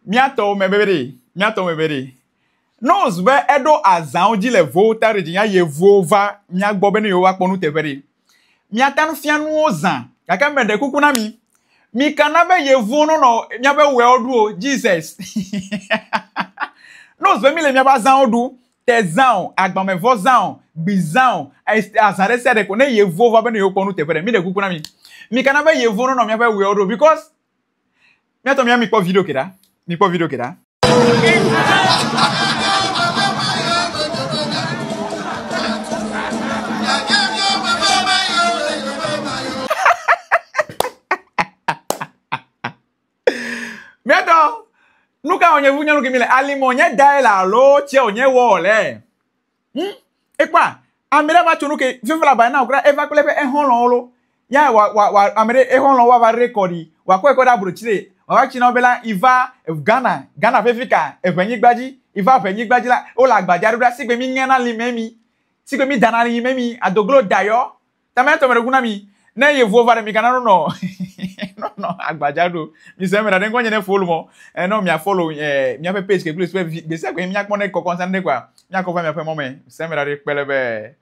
Míatɔwo me be ɖe, míatɔwo me be ɖe. Nose be eɖo azãwo dzi le Volta region ya yevuwo va mía gbɔ be ne yewo va kpɔ nuteƒe ɖe. Míata nu fia nuwo zã gake meɖe kuku na mi. Mi kana be yevuwo nonɔ míaƒe wɔewo ɖu o. Jesus. Nose be mi le míaƒe azãwo ɖu. Te zã o, agbamevɔ zã o, gbi zã o, azã ɖe sia ɖe ko ne yevuwo va be ne yewo kpɔ nuteƒe ɖe. Mi ɖe kuku na mi. Mi kana be yevuwo nonɔ míaƒe wɔewo ɖu o because míatɔ mía mi kpɔ video ke ɖa. Mi kpɔ video ke ɖa. Míatɔ, nu ka wònye ʋu nyɔnu ke mi le alime wònye dae le alo tsia wònye wɔ wòle? Hm, ekpɔa, ame ɖe va tso nu ke fifi la ba na wòkura eva kple eƒe exɔlɔ̃wo lo. Ya wa wa wa ame ɖe exɔlɔ̃wo woava rekɔdi, wòakɔe kɔ ɖe abrotsire, wòava tsi na wo be la iva Ghana, Ghana ƒe fika, eʋenyigba dzi, iva ʋenyigba dzi la, wole agbadza ɖo ɖa sigbe mi ŋena lime mi, sigbe mi dana lime mi, adoglo dayɔ. Tame etɔ me ɖe ku na mi. Ne yevuwo va ɖe mi kana nɔ nɔ agbadza ɖo. Mi se me ɖe ŋkɔ nye ne follow mɔ. E nɔ mia follow e miaƒe page ke kple gbe sia gbe miakpɔ ne kɔkɔ nsa ɖe kwa. Miakɔ va miaƒe mɔ me. Se me ɖe kpele be.